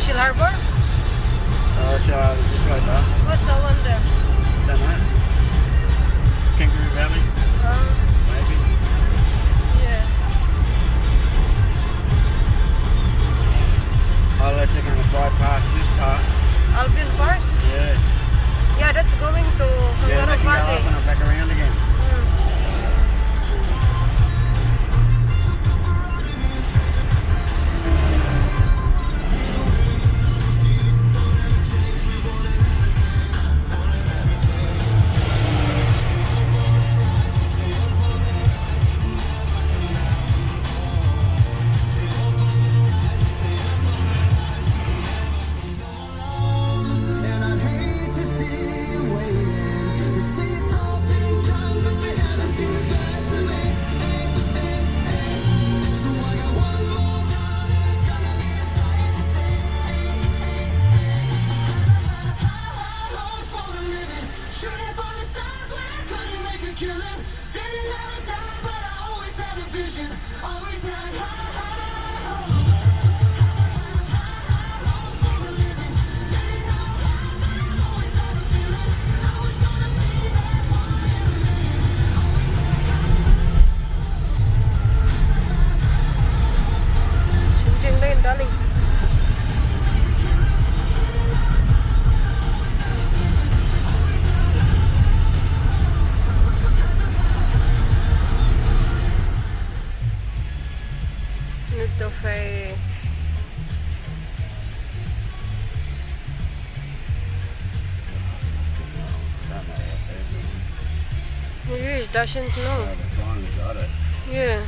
Shellharbour? This way, though. What's the one there? Don't know. Kangaroo Valley, maybe. Yeah. Unless they're going to bypass this part. Albion Park? Yeah. Yeah, that's going to Yeah, Kangaroo they can go Valley. up and back around again. And I'd hate to see you waiting. They say it's all been done, but they haven't seen the best of me. So I got one more run, and it's gonna be a sight to see. High hopes for a living, shooting for the stars when I couldn't make a killing. Didn't have a dime, but I always had a vision. Always had high, high hopes. Hopes for a living. Didn't know how, but I always had a feeling. I was gonna be that one in a million. Always had Changing lane, darling. Need to pay. Don't know what they're doing. He doesn't know. Oh, they finally got it. Yeah.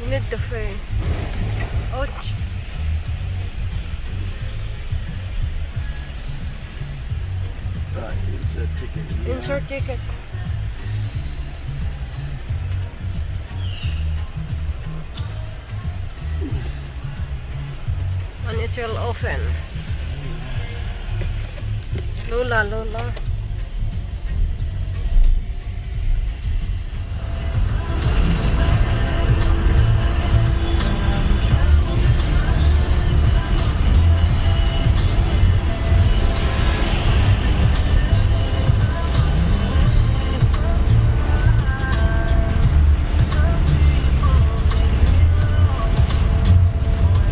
You need to pay. Ouch. Right, insert ticket here. Insert ticket. And it will open. Lola, Lola.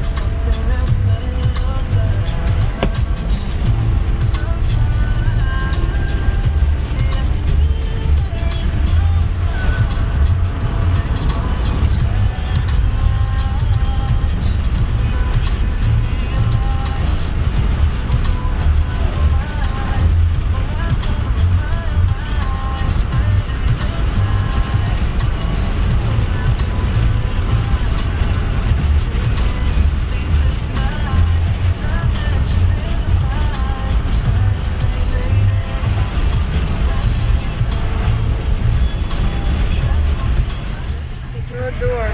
Something I've said or done. Sometimes can't feel there is no fun. That's why you turn around. Now keeping me alive. Some people don't apply for my eyes. Well, I follow my life, spreading the light. Too many sleepless nights, not mentioning the fights. I'm sorry to say, lady. No door.